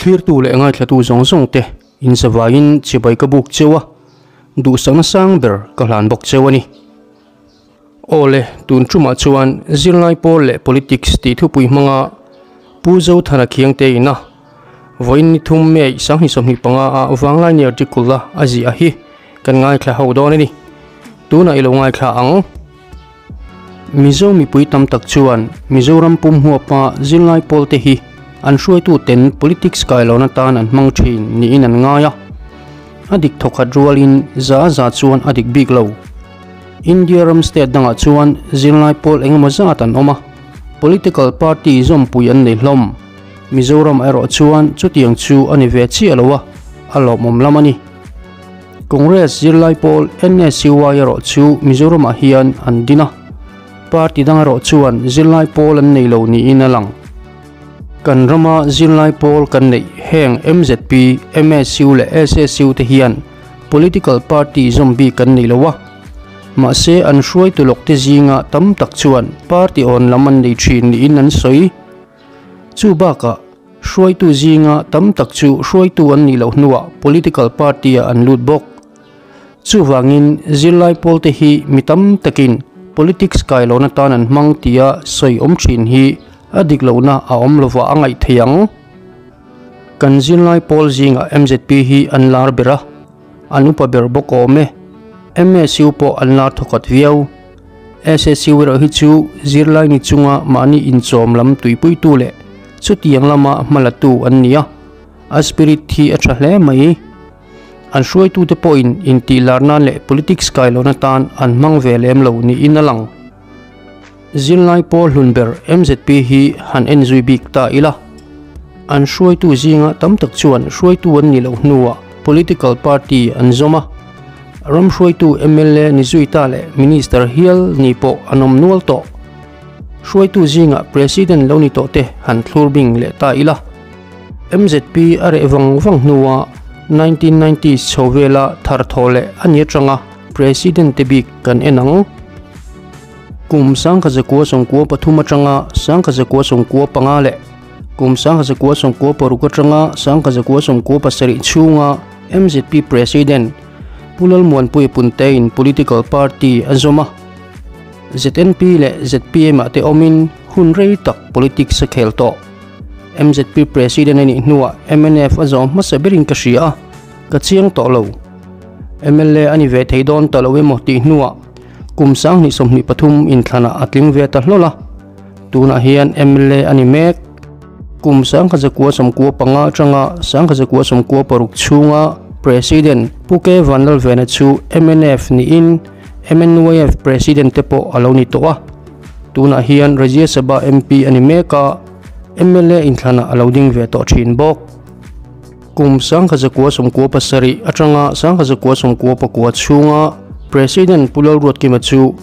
Thlirtu leh ngaithlatu zawng zawng te inzavaiin chibai ka buk cheu a, duhsakna sang ber ka hlan bawk cheu a ni. Aw le, tun tumah chuan zirlai pawl leh politics tih thupui hmanga Pu Zothana Khiangte ina vawiin ni thum May 2025 a Vanglaini article a a ziah hi kan ngaithla ho dawn a ni. Tunah i lo ngaithla ang. Mizo mipui tam tak chuan Mizoram pum huapa zirlai pawl te hi an hruaitu ten politics kailawn atan an hmang thin niin an ngai a. A dik thawkhat rualin za za chuan a dik bik lo. India ram state dangah chuan zirlai pawl engemaw zat an awm a, political party zawmpui an nei hlawm. Mizoram erawh chuan chutiang chu a ni ve chiah lo a, a lawmawm lam a ni. Congress zirlai pawl NSUI erawh chu Mizoramah hian an din a, party dang erawh chuan zirlai pawl an nei lo niin a lang. Kan rama zirlai pawl kan neih heng MZP, MSU leh SSU te hian political party zawm bik kan nei lo a, mahse an hruaitu lawk te zinga tam tak chuan party awn lam an nei thin niin an sawi. Chu bakah hruaitu zinga tam tak chu hruaitu an nih loh hnuah political party-ah an lut bawk. Chuvangin zirlai pawlte hi mi tam takin politics kai lohna tan an hmang tia sawi awm thin hi a dik lohna a awm lovah a ngaih theih ang. Kan zirlai pawl zingah MZP hi an lar ber a, an upa ber bawk awm e. MSU pawh an lar thawkhat viau. SSU erawh hi chu zirlai ni chunga mahni inchawm lam tuipuitu leh chutiang lama hmalatu an ni a, a spirit hi a tha hle mai. An hruaitute pawhin intih lar nan leh politics kai lohna tan an hmang ve lem lo niin a lang. Zirlai pawl hlun ber MZP hi han en zui bik ta ila. An hruaitu zinga tam tak chuan hruaitu an nih loh hnuah political party an zawm a. Ram hruaitu mla ni zui ta leh minister hial ni pawh an awm nual tawh. Hruaitu zingah president lo ni tawh te han thlur bing leh ta ila. MZP a reh vang vang hnua 1990s chho vela thar thaw leh a ni atanga president te bik kan en ang. Kum 1993 atanga 1995 leh kum 1996 atanga 1997 chhunga MZP President Pu Lalmuanpuia Puntein political party a zawm a. ZNP leh zpm ah te awmin hun rei tak politics a khel tawh. MZP President a nih hnuah mnf a zawm hmasa berin ka hria a, ka chiang tawh lo. Mla a ni ve thei dawn ta lo emaw tih hnuah kum 2023 inthlanah a tling ve ta hlawl a, tunah hian mla a ni mek. Kum 1995 atanga 1996 chhunga President Pu K Vanlalvena chu mnf niin MNYF President te pawh a lo ni tawh a. Tunah hian Rajya Sabha MP a ni mek a, mla inthlanah a lo ding ve tawh thin bawk. Kum 1997 atanga 1999 chhunga President Pu Lalruatkima chu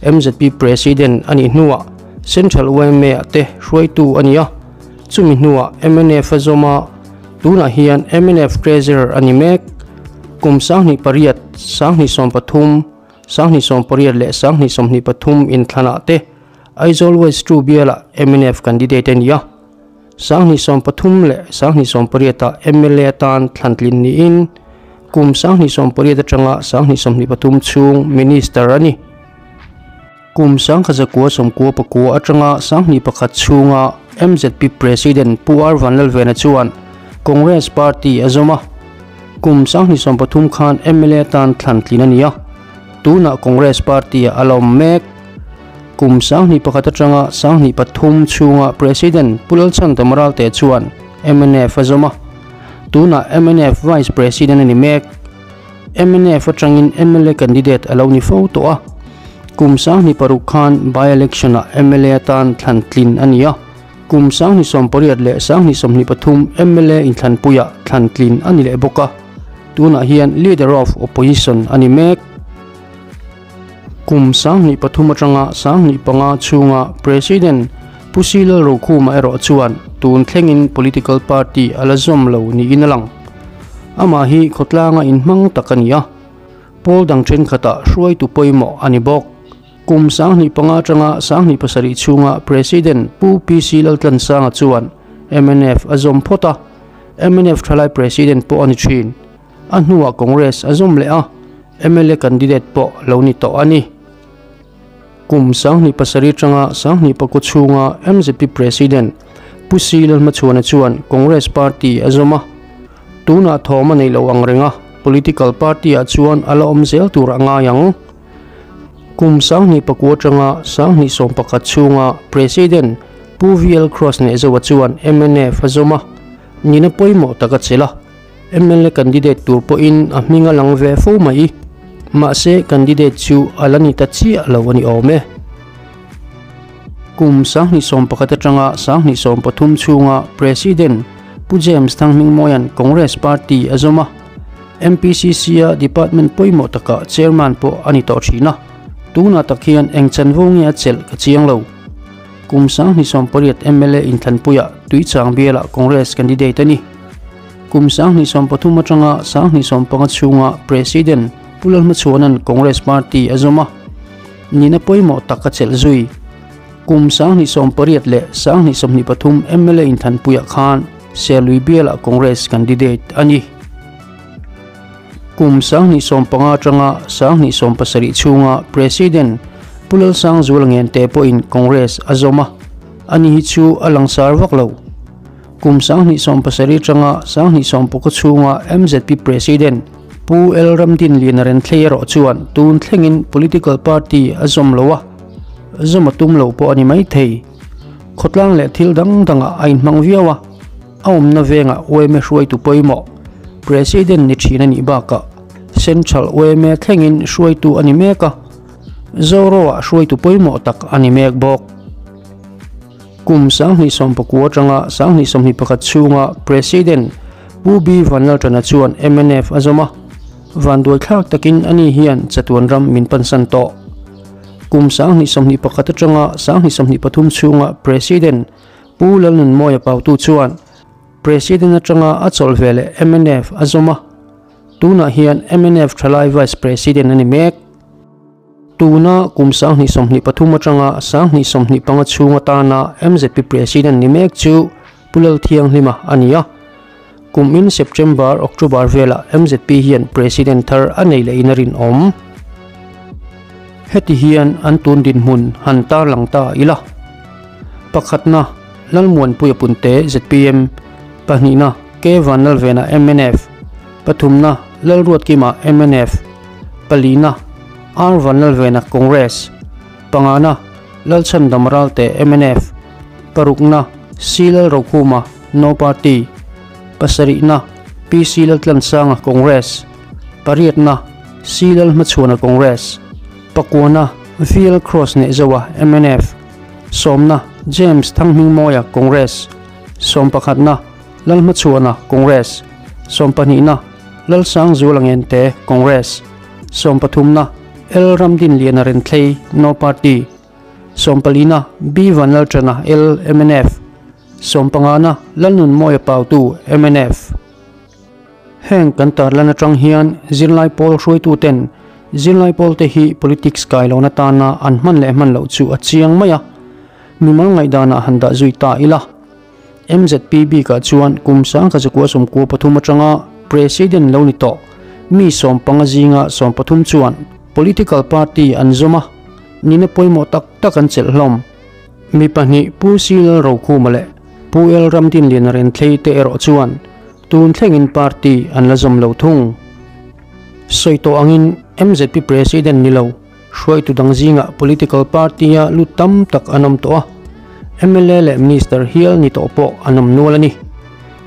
MZP President a nih hnuah Central YMA-ah te hruaitu a ni a, chumi hnuah mnf a zawm a, tunah hian mnf Treasurer a ni mek. Kum 28, 2013, 2018 leh 2023 inthlanah te Aizawl West 2 bialah mnf candidate a ni a. 2013 leh 2018 ah mla atan thlantlin niin kum 2018 atanga 2023 chhung Minister a ni. Kum 1999 atanga 2001 chhunga MZP President Pu R Vanlalvena chuan Congress Party a zawm a. Kum 2023 khan mla atan thlantlin a ni a, tunah Congress Party-ah a la awm mek. Kum 2001 atanga 2003 chhunga President Pu Lalchhandam Ralte chuan mnf a zawm a, tunah mnf Vice President a ni mek. Mnf atangin mla candidate a lo ni fo tawh a, kum 2006 khan by-election-ah mla atan thlan tlin a ni a, kum 2018 leh 2023 mla inthlanpuiah thlan tlin a ni leh bawk a, tunah hian Leader of Opposition a ni mek. Kum 2003 atanga 2005 chhunga President Pu Si Lalrokhuma erawh chuan tun thlengin political party a la zawm lo niin a lang. Amah hi khawtlanga inhmang tak a ni a, pawl dang thenkhatah hruaitu pawimawh a ni bawk. Kum 2005 atanga 2007 chhunga President Pu PC Laltlansanga chuan mnf a zawm phawt a. Mnf thalai president pawh a ni thin. A hnuah Congress a zawm leh a, mla candidate pawh lo ni tawh a ni. Kum 2007 atanga 2009 chhunga mzp president Pu C Lalhmachhuana chuan Congress party a zawm a, tunah thawm a nei lo ang reng a, political party-ah chuan a la awm zel tur a ngai ang. Kum 2009 atanga 2011 chhunga president Pu VL Cross Nehzoa chuan mnf a zawm a, nina pawimawh tak a chelh a. Mla candidate tur pawhin a hming a lang ve fo mai. Mahse candidate chu a la ni ta chiah lo a ni awm e. Kum 2011 atanga 2013 chhunga President Pu James Thanghmingmawia'n Congress Party a zawm a, MPCC-a department pawimawh takah chairman pawh a ni tawh thin a, tunah tak hian eng chanvo nge a chelh ka chiang lo. Kum 2018 mla inthlanpuiah Tuichang bialah Congress candidate a ni. Kum 2023 atanga 2025 chhunga President Pu Lalhmachhuana'n Congress Party a zawm a, nihna pawimawh tak a chelh zui. Kum 2018 leh 2023 mla inthanpuiah khan Serlui bialah Congress candidate a ni. Kum 2015 atanga 2017 chhunga President Pu Lalsangzuala Ngente pawhin Congress a zawm a, ani hi chu a langsar vak lo. Kum 2017 atanga 2019 chhunga MZP President Pu L Ramdinliana Renthlei erawh chuan tun thlengin political party a zawm lo a, zawm a tum lo pawh a ni maithei. Khawtlang leh thil dang dangah a inhmang viau a, a awmna vengah yma hruaitu pawimawh President ni thin a nih bakah Central yma thlengin hruaitu a ni mek a, Zoro-ah hruaitu pawimawh tak a ni mek bawk. Kum 2019 atanga 2021 chhunga President Pu B Vanlaltana chuan mnf a zawm a, vanduaithlak takin ani hian chatuan ram min pansan tawh. Kum 2021 atanga 2023 chhunga President Pu Lalnunmawia Pautu chuan President atanga a chawlh veleh mnf a zawm a, tunah hian mnf thalai Vice President a ni mek. Tuna kum 2023 atanga 2025 chhung atana MZP President ni mek chu Pu Lalthianghlima a ni a. Kum in September, October velah MZP hian President thar a nei leh in a rinawm. Heti hian an tun dinhmun han tarlang ta ila. Pakhatna, Lalmuanpuia Punte, zpm, Pahnihna, K Vanlalvena, mnf, Pathumna, Lalruatkima, mnf, Palina, R Vanlalvena, Congress, Pangana, Lalchhandam Ralte, mnf, Parukna, C Lalrokhuma, No Party, Pasarihna, PC Laltlansanga, Congress, Pariatna, C Lalhmachhuana, Congress, Pakuana, VL Cross Nehzoa, mnf, Sawmna, James Thanghmingmawia, Congress, Sawmpakhatna, Lalhmachhuana, Congress, Sawmpahnihna, Lalsangzuala Ngente, Congress, Sawmpathumna, L Ramdinliana Renthlei, No Party, Sawmpalina, B Vanlalṭana, L mnf, Sawmpangana, Lalnunmawia Pautu, mnf. Heng kan tarlan aṭang hian zirlai pawl hruaituten zirlai pawlte hi politics kai lohna tana an hman leh hman loh chu a chiang mai a, mimal ngaihdanah han dah zui ta ila. MZP bikah chuan kum 1993 atanga President lo ni tawh mi 15 zinga 13 chuan political party an zawm a, nihna pawimawh tak tak an chelh hlawm. Mi pahnih Pu C Lalrokhuma leh Pu L Ramdinliana Renthlei te erawh chuan tun thlengin party an la zawm lo thung. Sawi tawh angin MZP President ni lo Hruaitu dang zingah political party-a lut tam tak an awm tawh a, mla leh minister hial ni tawh pawh an awm nual a ni.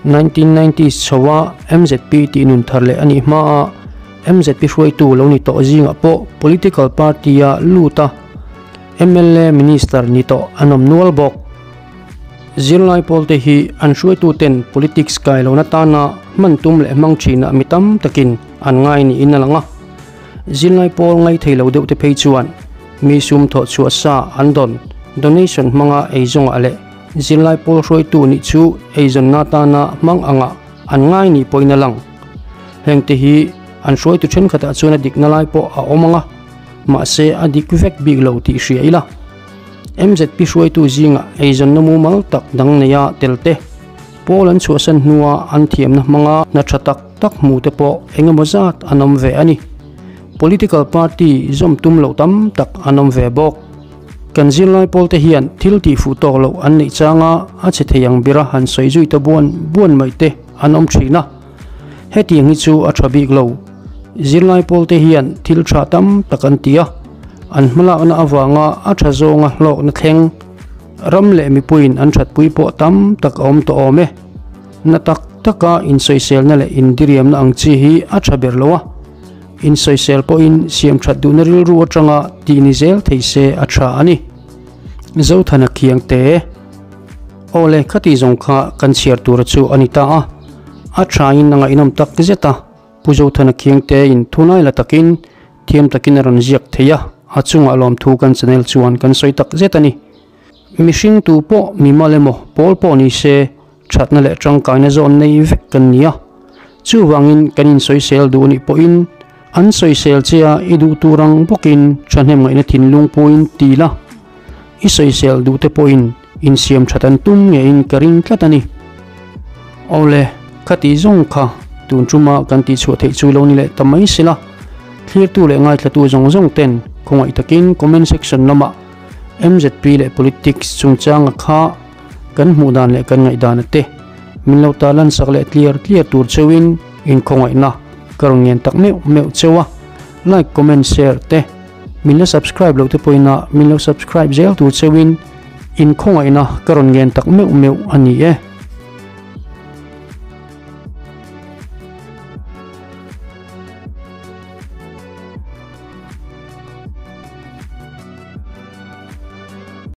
1990s chhoa MZP tih nun thar leh a nih hmaa MZP hruaitu lo ni tawh zingah pawh political party-a lut a, mla minister ni tawh an awm nual bawk. Zirlai pawlte hi an hruaituten politics kai lohna tana hman tum leh hmang thinah mi tam takin an ngai niin a lang a. Zirlai pawl ngaithei lo deuh te phei chuan mi sum thawh chhuah sa an dawn donation hmanga eizawngah leh zirlai pawl hruaitu nih chu eizawnna atana hmang angah an ngai nih pawhin a lang. Hengte hi an hruaitu thenkhatah chuan a dikna lai pawh a awm ang a, mahse a dik vek bik lo tih hria ila. MZP hruaitu zingah eizawnna mumal tak dang neia tel te. Pawl an chhuahsan hnua an thiamna hmanga hna tha tak tak hmu te pawh engemaw zat an awm ve a ni. Political party zawm tum loh tam tak an awm ve bawk. Kan zirlai pawl te hian thil tih fuh tawk loh an neih changa a che thei ang bera han sawi zui ta buan buan mai te an awm thin a. Hetiang hi chu a tha bik lo. Zirlai pawl te hian thil tha tam tak an ti a, an hmalakna avanga a tha zawnga hlawkna thleng ram leh mipuiin an thatpui pawh tam tak a awm tawh awm e. Na tak taka insawiselna leh indiriamna ang chi hi a tha ber lo a. Insawisel pawhin siam that duhna rilru atanga tih ni zel thei se a tha a ni. Zothana Khiangte. Awle, khati zawng kha kan chhiar tura chu a ni ta a. A thain a ngaihnawm tak zet a, Pu Zothana Khiangte in thunai la takin thiam takin a rawn ziak thei a, a chungah lawmthu kan channel chuan kan sawi tak zet a ni. Mihring tu pawh mimal emaw pawl pawh ni se thatna leh tangkaina zawn nei vek kan ni a. Chuvangin kan insawisel duh anih pawhin an sawisel che a i duh tur ang bawkin thahnem ngaihna thinlung puiin ti la. I sawisel duh te pawhin insiam that an tum ngeiin ka ring tlat a ni. Awle, khati zawng kha tun tuma kan tihchhuah theih chu lo ni leh ta mai sela. Thlirtu leh ngaithlatu zawng zawng ten khawngaih takin comment section lamah MZP leh politics chungchanga kha kan hmuh dan leh kan ngaihdan a te min lo ta lan sak leh tliar tliar tur cheuhin inkhawngaihna ka rawn ngen tak meuh meuh cheu a, like comment share te min la subscribe loh te pawhin a min lo subscribe zel tur cheuhin inkhawngaihna ka rawn ngen tak meuh meuh a ni e.